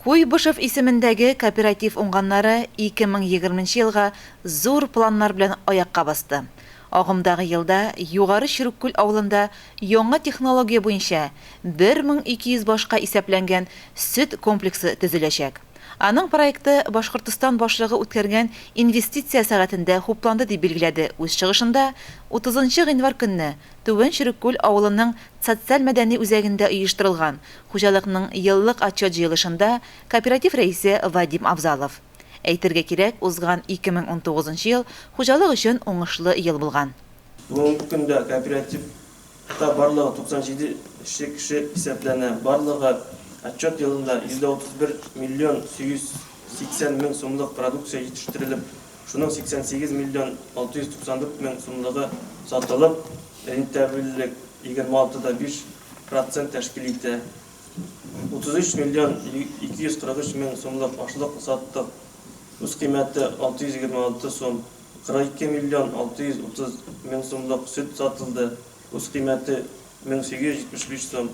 Куйбышев исемендәге кооператив уңганнары 2020 нче елга зур планнар белән аякка басты. Агымдагы елда Югары Чируккүл авылында яңа технология буенча 1200 башка исәпләнгән сөт комплексы төзеләчәк. Аның проекты Башкортстан Башлыгы үткәргән инвестиция сәгатендә хупланды, дип билгеләде үз чыгышында 30 нчы гыйнвар көнне Түбән Чиреккүл авылының социаль-мәдәни үзәгендә оештырылган хуҗалыкның еллык отчет җыелышында кооператив рәисе Вадим Авзалов. Әйтергә кирәк, узган 2019 нчы ел хуҗалык өчен уңышлы ел булган. Бүгенге көндә кооперативта барлыгы 97 эшче кеше исәпләнә. Барлыгы отчет елында 131 миллион 880 мең сумлык продукция җитештерелеп, Шуның 88 миллион 694 мең сумлыгы сатылып, рентабельлек 26 да 5 процент тәшкил итә. 33 миллион 243 мең сумлык ашлык саттык, үзкыйммәте 626 сум. 42 миллион 630 мең сумлык сөт сатылды, үзкыйммәте 1875 сум.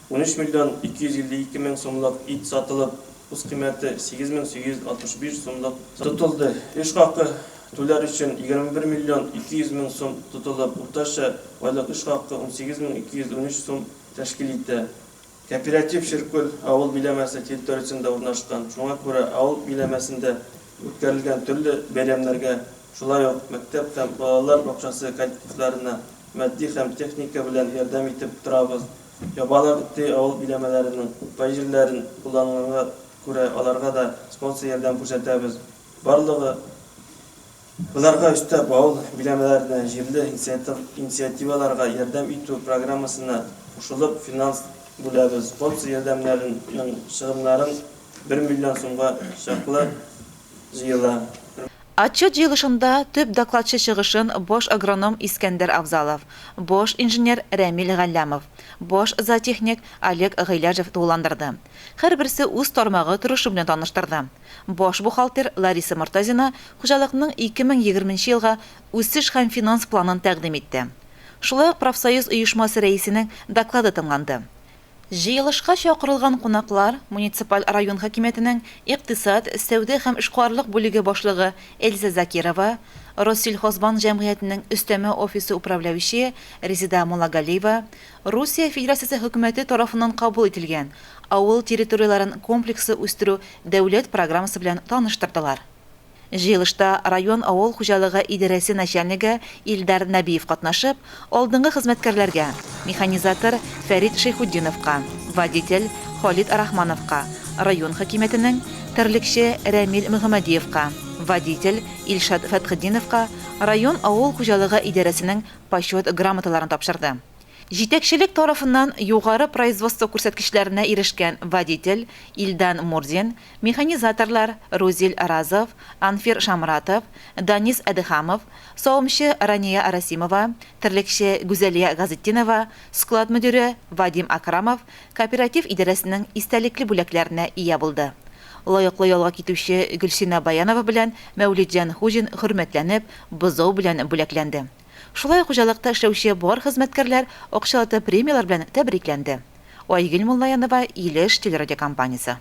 13 миллион 252 мең сумлык ит сатылып, үзкыйммәте 8865 сумлык тотылды. Эш хакы түләр өчен 21 миллион 200 мең сум тотылып, уртача айлык эш хакы 18213 сум тәшкил итә. Кооператив Ширкүл авыл биләмәсе территориясендә урнашкан, шуңа күрә авыл биләмәсендә үткәрелгән төрле бәйрәмнәргә, шулай ук мәктәп һәм балалар бакчасы коллективларына Матди һәм техника белән ярдәм итеп торабыз. Ябалак Ти авыл биләмәләренең пай җирләрен кулланганга күрә аларга да спонсор ярдәм күрсәтәбез. Барлыгы Боларга өстәп, авыл биләмәләренә җирле инициативаларга ярдәм итү программасына кушылып финанс бүләбез. Спонсор ярдәмнәренең чыгымнарын бер миллион сумга чаклы җыела. Отчет җыелышында төп докладчы чыгышын баш агроном Искәндәр Авзалов, баш инженер Рәмил Галләмов, баш зоотехник Олег Гыйләҗев тулыландырды. Һәрберсе үз тармагы торышы белән таныштырды. Баш бухгалтер Лариса Мортазина хуҗалыкның 2020 нче елга үсеш һәм финанс планын тәкъдим итте. Шулай ук профсоюз оешмасы рәисенең доклады тыңланды. Җыелышка чакырылган кунаклар, муниципаль район хакимиятенең икътисад, сәүдә һәм эшкуарлык бүлеге башлыгы Эльза Закирова, Россельхозбанк җәмгыятенең өстәмә офисы управляющие Резеда Муллагалиева, Русия Федерациясе Хөкүмәте тарафыннан кабул ителгән Авыл территорияләрен комплекслы үстерү дәүләт программасы белән таныштырдылар. Җыелышта район авыл хуҗалыгы идарәсе начальнигы Илдар Нәбиев катнашып, алдынгы хезмәткәрләргә, механизатор Фәрит Шәйхутдиновка, водитель Халит Рахмановка, район хакимиятенең, терлекче Рәмил Мөхәммәдиевка, водитель Илшат Фәтхетдиновка район авыл хуҗалыгы идарәсенең Почет грамоталарын тапшырды. Җитәкчелек тарафыннан югары производство күрсәткечләренә ирешкән водитель Илдан Мурзин, механизаторлар Рузил Разов, Анфир Шамратов, Данис Әдехамов, савымчы Рания Арасимова, терлекче Гүзәлия Газетдинова, склад мөдире Вадим Акрамов кооператив идарәсенең истәлекле бүләкләренә ия булды. Лаеклы ялга китүче Гөлсинә Баянова белән Мәүлетҗан Хуҗин хөрмәтләнеп, бозау белән бүләкләнде. Шулай ук хуҗалыкта эшләүче бар хезмәткәрләр акчалата премияләр белән тәбрикләнде. Айгөл Муллаянова, Илеш телерадиокомпаниясе.